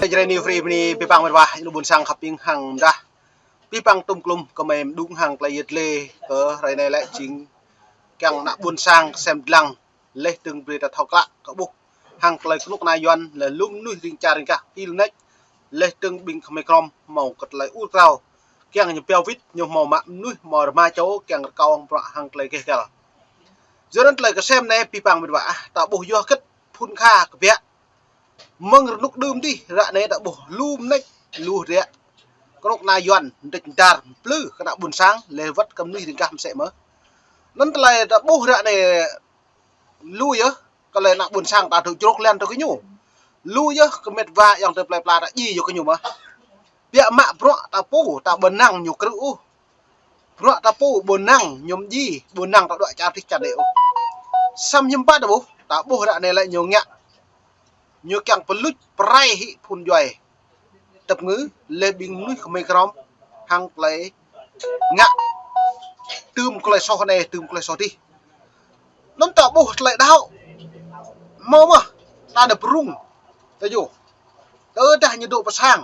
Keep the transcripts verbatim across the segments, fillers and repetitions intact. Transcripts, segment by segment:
Jrai New Free bơni abih bang met wa, ƀing ƀôn sang khăp ƀing hăng mdah. Abih bang tơm klum kơmơi mơđung hăng tơlơi yet lĕ kơ hrơi anai lĕ jing kiăng ană ƀôn sang sem dlăng, laih dơ̆ng brơi ta thâo klă kơ ƀuh hăng tơlơi kơnuk kơna Yuan lĕ lŏm mơnuih ring čar ring gah pil nač, laih dơ̆ng ƀing Khmer Krom hmâo kơ tơlơi ur krao kiăng ñu pioh wĭt, ñu hmâo mă mơnuih hmâo rơma čô kiăng rơkâo hăng bruă hăng tơlơi gêh găl. Yua anŭn tơlơi kơsem anai abih bang met wa ah, ta ƀuh yua hơget phŭn kha kơbiă. Mơ̆ng rơnŭk đưm dih ră anai ta ƀuh lu mơneč lu hơdră kơnuk kơna Yuan mơdĕč mơdar mplư kơ ană ƀôn sang laih wơ̆t kơ mơnuih ring gah mơsĕ mơ̆n. Anŭn tơlơi ta ƀuh ră anai lu yơh, kơ tơlơi ană ƀôn sang ta dŏ črôk lăn tơ kơ ñu. Lu yơh kơ met wa ayŏng adơi plơi pla ta djai yơh kơ ñu mơ̆n. Biă mă bruă ta pô, ta ƀu năng ñu krư̆ ôh. Bruă ta pô ƀu năng ñu mơdjai, ƀu năng ta đuaĭ čar dih čar anai ôh. Samơ̆ hiư̆m pă ta ƀuh, ta ƀuh ră anai lĕ ñu ngă. Ñu kiăng pơluč pơrai hĭ phŭn djuai tơpơngư laih ƀing mơnuih Khmer Krom hăng tơlơi ngă tơm tơlơi soh anai, tơm tơlơi soh dih. Anŭn ta ƀuh tơlơi đaŏ. Hmâo mơ̆n, ta nao pơrŭng. Tơ yơh. Tơdah ñu dŏ pơ sang.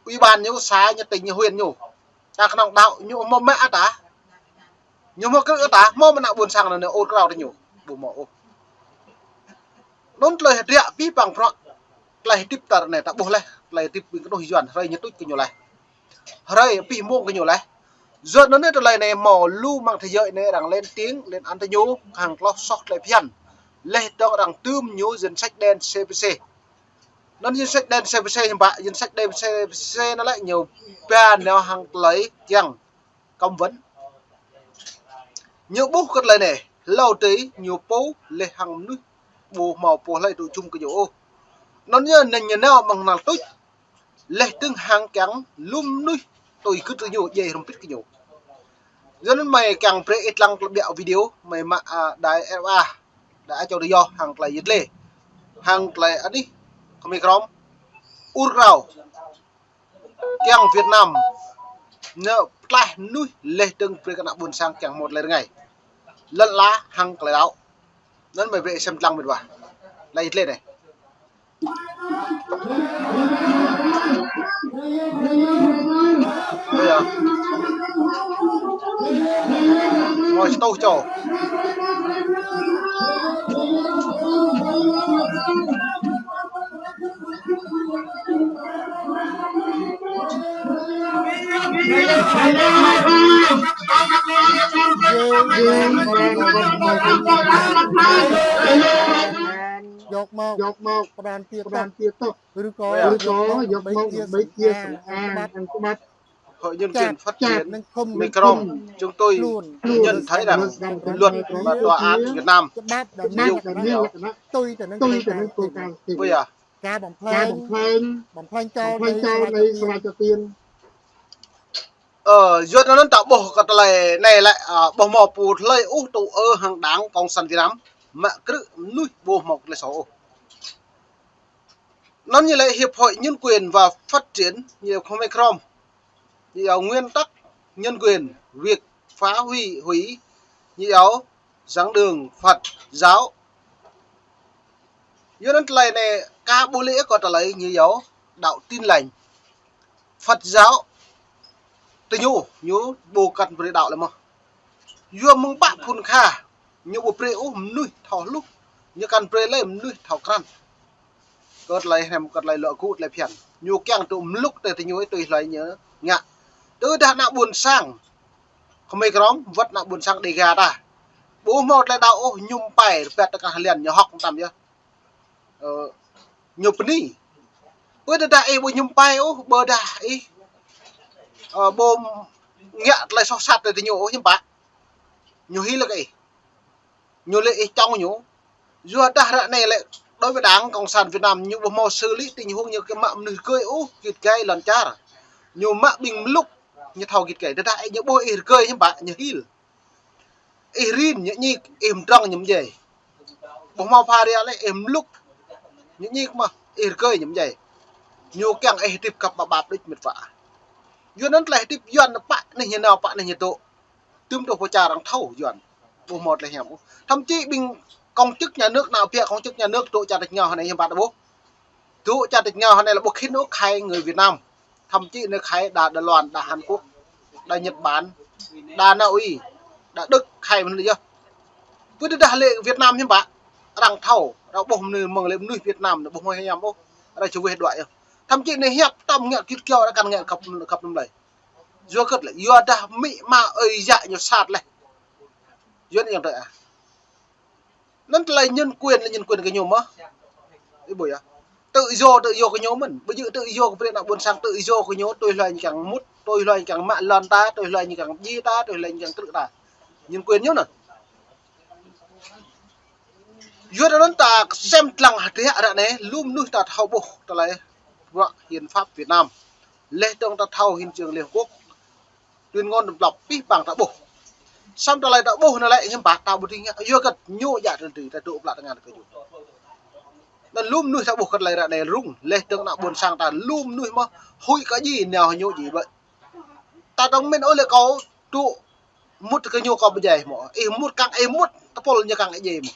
Ủy ban ñu, xã ñu, tỉnh ñu, huyện ñu. Ta kơnơ̆ng đaŏ, ñu hmâo mă ta. Ñu hmâo krư̆ ta, hmâo mơ̆n ană ƀôn sang anŭn ur krao tơ ñu. Ƀu hmâo ôh. Anŭn tơlơi hơdră abih bang bruă. Tơlơi hơdip ta ră anai ta ƀuh laih, tơlơi hơdip ƀing kơnuih Yuan, hrơi ñu tuč kơ ñu laih. Hrơi abih mông kơ ñu laih. Yua anŭn anai tơlơi anai hmâo lu mơ̆ng thế giới anai arăng lên tiếng, lên án tơ ñu, hăng tơlơi soh tơlơi phiăn. Laih dơ̆ng arăng tơm ñu danh sách đen C P C. Anŭn danh sách đen C P C hiư̆m pă, danh sách đen C P C anŭn lĕ ñu ba nao hăng tơlơi kiăng cấm vận. Ñu ƀuh kơ tơlơi anai, hlâo adih ñu pô laih hăng mơnuih ƀu hmâo pô hlơi dŏ jum kơ ñu ôh. Anŭn yơh anŭn ñu nao mơ̆ng hnal tuč. Laih dơ̆ng hăng kiăng lŏm mơnuih tui gưt kơ ñu, djai hrŏm pĭt kơ ñu. Yua anŭn mơi kiăng brơi ih lăng tơlơi ƀiă video, mơi mă, a, đài R F A, đài Á Châu Tự Do, hăng tơlơi yet lĕ. Hăng tơlơi anih, Khmer Krom, ur krao. Kiăng Việt Nam ñu pơtlaih mơnuih laih dơ̆ng brơi kơ ană ƀôn sang kiăng hmâo tơlơi rơngai. Lŏn ala hăng tơlơi đaŏ. Anŭn mơi brơi sem lăng met wa. Tơlơi yet lĕ anai. Ơ yơh. Ngồi satu chô. Dŏ mơ̆n, dŏ mơ̆n, យកមក យកមក ផ្ដន់ទាទោស ផ្ដន់ទាទោស ឬក៏ ឬក៏ យកមក យកមក ដើម្បីជាសំអាង ដើម្បីជាសំអាង ខាងច្បាប់ ខាងច្បាប់ Hội Nhân quyền phát triển Mekrom, chúng tôi nhận thấy rằng luật và tòa án Việt Nam ច្បាប់ដែលមានលក្ខណៈផ្ទុយទៅនឹងគោលការណ៍ ផ្ទុយទៅនឹងគោលការណ៍ ការបំផ្លាញ ការបំផ្លាញ បំផ្លាញចោល បំផ្លាញចោលនៃសាលាចោទទាន Ơ, yua anŭn ta ƀuh kơ tơlơi anai lĕ, ơ, ƀu hmâo pô hlơi ôh tŭ ư hăng đảng Cộng sản Việt Nam, mă krư̆ mơnuih ƀu hmâo tơlơi soh ôh. Anŭn ñu lĕ Hiệp hội Nhân quyền và Phát triển, ñu Khmer Krom, ñu iâu nguyên tắc nhân quyền, việc phá hủy, hủy, ñu iâu giảng đường Phật giáo. Yua anŭn tơlơi anai, ka ƀu lĕ kơ tơlơi ñu iâu đạo Tin Lành. Phật giáo tơ ñu, ñu ƀu kăn brơi đaŏ lĕ mơ̆n. Yua mơ̆ng pă phŭn kha, ñu ƀu brơi ôh mơnuih thâo hluh, ñu kăn brơi lĕ mơnuih thâo krăn. Kơ tơlơi hrăm, kơ tơlơi lŏ gŭ, tơlơi phiăn. Ñu kiăng tŭ mlŭk tơ tơ ñu tui hlơi ñu ngă. Tơdah ană ƀôn sang Khmer Krom, wơ̆t ană ƀôn sang Đêga ta. Ƀu hmâo tơlơi đaŏ ôh, mơñum pai, rơbat tơ kah liăn, ñu hŏk tam yơh. Ơ, ñu bơni. Ƀơi tơdah ih ƀu mơñum pai ôh, ƀơi tơdah ih, ơ, ƀu ngă tơlơi soh sat tơ tơ ñu ôh, hiư̆m pă. Ñu hil kơ ih. Ñu lĕ ih čŏng ñu. Yua dah ră anai lĕ, đối với Đảng Cộng sản Việt Nam, ñu ƀu hmâo xử lý tình huống ñu kơ mă mơnuih rơgơi ôh, git gai lŏn čar. Ñu mă ƀing mlŭk, ñu thâo git gai. Tơdah ih ñu ƀuh ih rơgơi hiư̆m pă, ñu hil. Ih rin ñu ñik, ih mdrŏng ñu mdjai. Ƀu hmâo pha ria lĕ ih mlŭk ñu ñik mơ̆n, ih rơgơi ñu mdjai. Ñu kiăng ih hơdip kăp ƀap ƀap đôč met wa. Yua anŭn tơlơi hơdip Yuan pă anai ñu nao pă anai ñu dŏ. Tơm tơ̆ pơ čar arăng thâo Yuan. Ƀu hmâo tơlơi hiam ôh. Thậm chí ƀing công chức nhà nước nao biă công chức nhà nước dŏ čar tač rơngiao anai hiư̆m pă ta ƀuh. Dŏ čar tač rơngiao hơnai lĕ ƀu khĭn ôh khai người Việt Nam. Thậm chí anai khai đa Đài Loan, đa Hàn Quốc, đa Nhật Bản, đa Na Uy, đa Đức khai mơ̆n yơh. Pơ tơdah lĕ Việt Nam hiư̆m pă, arăng thâo, arăng ƀuh mơnuih mơ̆ng lĕ mơnuih Việt Nam anai ƀu hmâo hiam ôh, arăng čơweh đuaĭ yơh. Thậm chí anai hiăp tăm ngă kit kiao arăng kăn ngă khăp, khăp năm lơi. Yua hơget lĕ, yua dah amĭ ama ơi yă ñu sat laih. Yua anŭn yơh tơlơi ah. Anŭn tơlơi nhân quyền là nhân quyền kơ ñu mơ̆n. Ih ƀuh yơh. Tự do, tự do kơ ñu mơ̆n. Ƀu djơ̆ tự do kơ brơi ană ƀôn sang, tự do kơ ñu, tui hloi ñu kiăng mŭt, tui hloi ñu kiăng mă lŏn ta, tui hloi ñu kiăng djai ta, tui hloi ñu kiăng krư̆ ta. Nhân quyền ñu anŭn. Yua anŭn ta sem lăng hơdră ră anai, lu mơnuih ta thâo ƀuh tơlơi bruă hiến pháp Việt Nam. Laih dơ̆ng ta thâo hiến chương Liên Hợp Quốc. Tuyên ngôn độc lập pih păng ta ƀuh. Samơ̆ tơlơi ta ƀuh anai lĕ hiư̆m pă ta ƀu dưi ngă, yua hơget ñu djă tơlơi ta dŏ pơlă tơngan kơ ñu. Anŭn lu mơnuih ta ƀuh kơ tơlơi ră anai rŭng, laih dơ̆ng ană ƀôn sang ta lu mơnuih mơ̆n huĭ kơ djai, nao ñu djai ƀơi. Ta tơ̆ng min ôh lĕ kâo dŏ mŭt kơ ñu kâo pơdjai mơ̆n. Ih mŭt kăng ih mŭt, tơpul ñu kăng ih djai mơ̆n.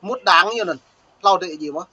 Mŭt đảng ñu anŭn, hlâo dêh djai mơ̆n.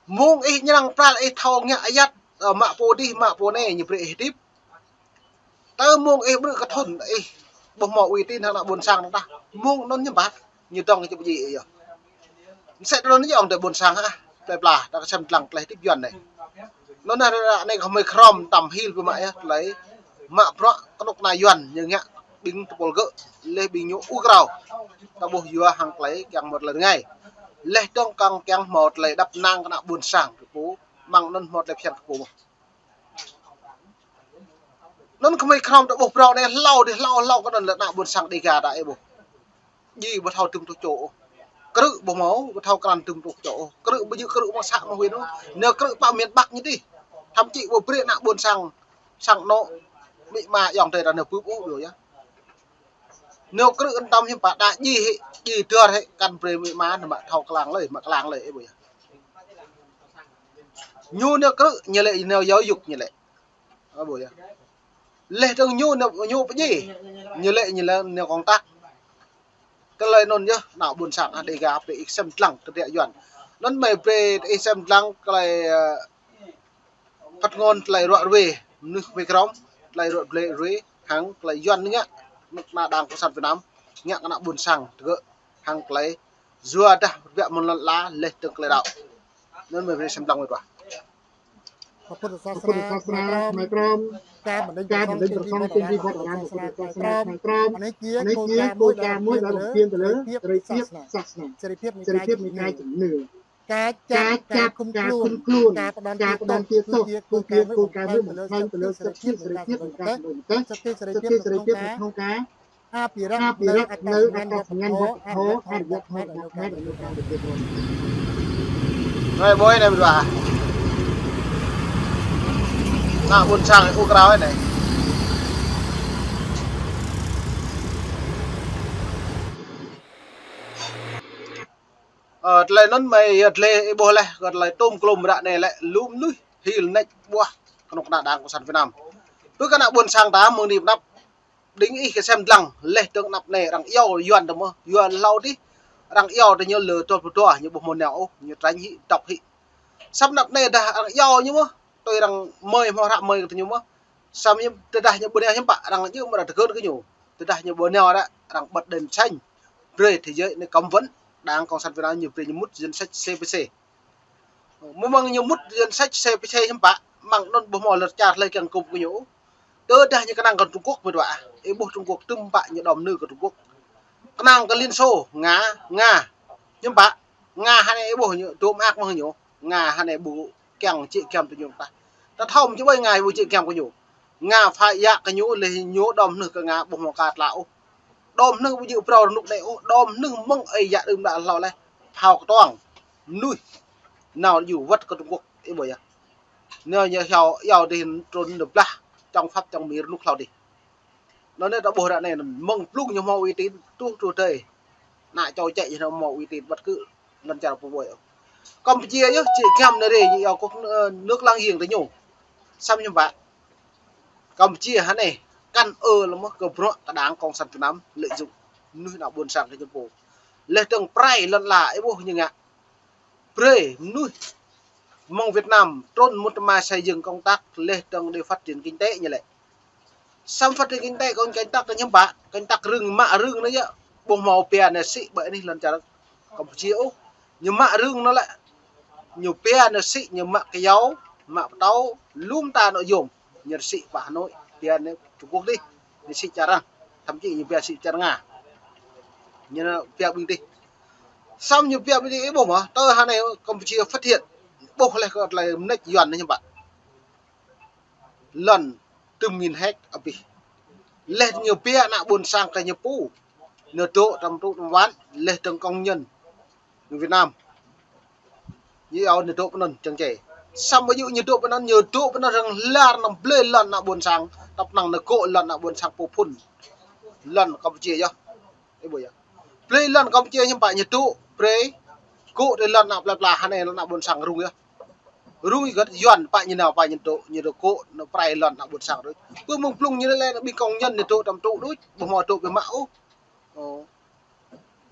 Mơ̆ng ih ñu arăng pral ih thâo ngă ayăt, ơ, mă pô dih, mă pô anai, ñu brơi ih hơdip. Tơ mơ̆ng ih ƀrư̆ kơ thŭn ih ƀu hmâo uy tín hăng ană ƀôn sang ta. Mơ̆ng anŭn ñu ƀă, ñu dŏng ñu či pơdjai ih yơh. Mơsĕ tơlơi anŭn yơh ƀôn sang hă, plơi pla, ta kơsem lăng tơlơi hơdip Yuan anai. Anŭn anai, anai kơ hmơi krŏm tăm hil pơ mă yơh, tơlơi mă bruă kơnuk kơna Yuan, ñu ngă ƀing tơpul gơ̆, laih ƀing ñu ur krao. Ta ƀuh yua hăng tơlơi kiăng hmâo tơlơi rơngai. Laih dơ̆ng kăng kiăng hmâo tơlơi đăp năng kơ ană ƀôn sang kơ pô, mơ̆ng anŭn hmâo tơlơi phiăn kơ pô mơ̆n. Anŭn kơ hmơi krŏm ta ƀuh phrâo anai hlâo dih hlâo hlâo kơ anŭn lĕ ană ƀôn sang Dêga ta ih ƀuh. Djai ƀu thâo tŭm truh čô ôh. Krư̆ ƀu hmâo, ƀu thâo krăn tŭm truh čô ôh. Krư̆ ƀu djơ̆ krư̆ mơ̆ng să mơ̆ng huyện ôh. Nao krư̆ pơ miền Bắc ñu dih. Thậm chí ƀu brơi ană ƀôn sang, sang anŏ, amĭ ama ayŏng adơi ta nao bưp ôh ƀu yơh. Nao krư̆ ơn tăm hiư̆m pă đa djai hĭ, djai dơr hĭ, kăn brơi amĭ ama nao mă thâo klang lơi, mă klang lơi, ih ƀuh yơh. Ñu nao krư̆, ñu lĕ nao giáo dục ñu lĕ. Ơ, ƀuh yơh. Laih dơ̆ng ñu, ñu, ñu pơdjai. Ñu lĕ, ñu lĕ, ñu kông tak. Tơlơi anŭn yơh, ană ƀôn sang, ah, Dêga, brơi ih sem lăng, tơdră Yuan. Anŭn mơi brơi ih sem lăng, tơlơi, ơ, phát ngôn, tơlơi ruă ruê, mơnuih kơ hmơi krŏm, tơlơi ruă ruê, ruê, hăng tơlơi Yuan ngă, anŭn ană đảng cộng sản Việt Nam, ngă kơ ană ƀôn sang, tơgơ̆, hăng tơlơi, yua dah, biă mơ̆n lŏn ala, laih dơ̆ng tơlơi đaŏ. Anŭn mơi brơi sem lăng mơi ƀuh. ព្រះពុទ្ធសាសនាខ្មែរក្រម ការបណ្ដេញប្រសង់ចេញពីវត្តអារាមព្រះពុទ្ធសាសនាខ្មែរក្រម នេះជាគោលការណ៍មួយដែលបំពានទៅលើសេរីភាពសាសនា សេរីភាពនៃការជំនឿ ការចាប់ ការឃុំខ្លួន ការផ្ដន្ទាទោស គឺជាគោលការណ៍មួយបំផ្លើងទៅលើសិទ្ធិសេរីភាពនៃការសម្ដែងមតិ សិទ្ធិសេរីភាពនៅក្នុងការ អភិរក្សនូវអត្តសញ្ញាណវប្បធម៌ អរិយធម៌របស់ខ្មែរ ដែលនៅកម្ពុជារបស់យើង។ Rồi, bố này, bố. Nọ, ƀôn sang ur krao anai. Ơ, tơlơi anŭn mơi yơh tơlơi ih ƀuh laih, kơ tơlơi tôm klôm ră anai lĕ, lu mơnuih hil nač ƀuah kơnuk kơna đảng cộng sản Việt Nam. Tui kơ ană ƀôn sang ta mơ̆ng anai pơ anăp, ƀing ih kơsem lăng, laih dơ̆ng anăp anai arăng iâu Yuan ta mơ̆n, Yuan hlâo dih, arăng iâu ta ñu lơ tơl pơdua, ñu ƀu hmâo nao ôh, ñu tránh hĭ, dŏp hĭ. Samơ̆ anăp anai dah arăng iâu ñu mơ̆n, tui arăng mơi hmâo hră mơi kơ ta ñu mơ̆n. Samơ̆ ñu, tơdah ñu ƀu nao hiư̆m pă, arăng djơ̆ mơ̆ arăng tơgơ̆n kơ ñu. Tơdah ñu ƀu nao ră, arăng bật đèn xanh. Brơi thế giới anai cấm vận, đảng cộng sản Việt Nam ñu brơi ñu mŭt danh sách C P C. Mơ̆ng ñu mŭt danh sách C P C hiư̆m pă, mơ̆ng anŭn ƀu hmâo lŏn čar hlơi kiăng kŭm kơ ñu. Tơdah ñu kơnang kơ Trung Quốc mơ̆ dua ah. Ih ƀuh Trung Quốc tŭm pă ñu đom nư kơ Trung Quốc. Kơnang kơ Liên Xô, Nga, Nga. Hiư̆m pă, Nga hơnai ih ƀuh ñu, dôm ak mơ̆ng ñu. Nga hơnai ƀu kiăng čĭ giăm tơ ñu tah. Ta thâo mơ̆ či ƀơi Nga ƀu čĭ giăm kơ ñu. Nga phă yă kơ ñu, laih ñu đom nư kơ Nga ƀu hmâo ka tla ôh. Đom nư ƀu djơ̆ phrâo rơnŭk anai ôh, đom nư mơ̆ng ơi yă đưm đă hlâo laih. Phao kơtuang. Mơnuih. Nao djơ̆ wơ̆t kơ Trung Quốc, ih ƀuh yơh. Nao ñu hiao, iâu dih trŭn nao blah, čŏng Pháp čŏng Mi rơnŭk hlâo dih. Anŭn anai ta ƀuh ră anai, mơ̆ng blung ñu hmâo uy tín, truh truh tơi. Ană čô čĕ ñu hmâo uy tín, wơ̆t kơ lŏn čar pơwơi. Campuchia yơh, čĭ giăm anai rê, ñu iâu kơ, ơ, nước láng giềng ta ñu. Samơ̆ hiư̆m pă. Campuchia hơnai, kăn ơ lơ̆m kơ bruă kơ đảng cộng sản Việt Nam lợi dụng mơnuih ană ƀôn sang kơ ñu pô. Laih dơ̆ng prai lŏn ala, ih ƀuh ñu ngă. Brơi mơnuih mơ̆ng Việt Nam trŭn mŭt tơma xây dựng công tác leh dơ̆ng đe phát triển kinh tế ñu lĕ. Samơ̆ phát triển kinh tế kơ kơnh tăk kơ ñu hiư̆m pă, kơnh tăk rưng mă rưng anai yơh, ƀu hmâo pia anai sĭ ƀơi anih lŏn čar Campuchia ôh. Ñu mă rưng anai lĕ, ñu pia anai sĭ, ñu mă kơyâo, mă pơtâo, lŏm ta anŏ yôm, ñu sĭ pơ Hà Nội, pia anai Trung Quốc dih, ñu sĭ čar arăng, thậm chí ñu pia sĭ čar Nga. Ñu pia ƀing dih. Samơ̆ ñu pia ƀing dih ih ƀuh mơ̆, tơ hơnai Campuchia phát hiện, ƀuh leh kơ tơlơi mơneč yuan anai hiư̆m pă. Lŏn tơm nghìn héc abih. Leh ñu pia ană ƀôn sang kơ ñu pô. Ñu dŏ tơm tŭ tơm wăn, leh dơ̆ng công nhân Việt Nam. Ñu iâu ñu dŏ pơ anŭn čang čê. Samơ̆ ƀu djơ̆ ñu dŏ pơ anŭn, ñu dŏ pơ anŭn arăng lar anăm blơi lŏn ană ƀôn sang, tơpă năng ñu gŏ lŏn ană ƀôn sang pô phŭn. Lŏn Campuchia yơh. Ih ƀuh yơh. Blơi lŏn Campuchia hiư̆m pă ñu dŏ, brơi gŏ tơlơi lŏn ană plơi pla hơnai lŏn ană ƀôn sang rŭng yơh. Rŭng yơh gơ̆t yuan pă ñu nao pă ñu dŏ, ñu dŏ gŏ, ñu prai lŏn ană ƀôn sang đôč. Pơ mơ̆ng blung ñu lĕ ƀing công nhân ñu dŏ tơm tŭ đôč, ƀu hmâo dŏ biă mă ôh. Ơ.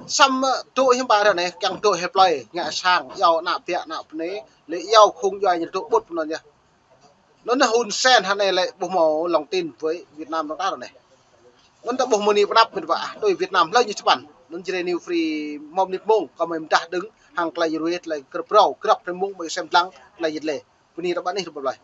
Samơ̆ dŏ hiư̆m pă ră anai, kiăng dŏ hĭ plơi, ngă sang, iâu ană biă ană bơnai, lĕ iâu khŏng djuai ñu dŏ ƀut pơ anŭn yơh. Anŭn anai Hun Sen hơnai lĕ ƀu hmâo lòng tin với Việt Nam dơ̆ng tah ră anai. Anŭn ta ƀuh mơni pơnăp mĕt wa, tui Việt Nam hlơi ñu čơpăn. Anŭn Jrai New Free mơ̆ng mơnit mông, kơ mơi mơdah đơ̆ng, hăng tơlơi ruai, tơlơi grăp brâo, grăp hrơi mông, ƀơi sem lăng, tơlơi jĭt lĕ. Bơni ră ƀă anih ră ƀă blai.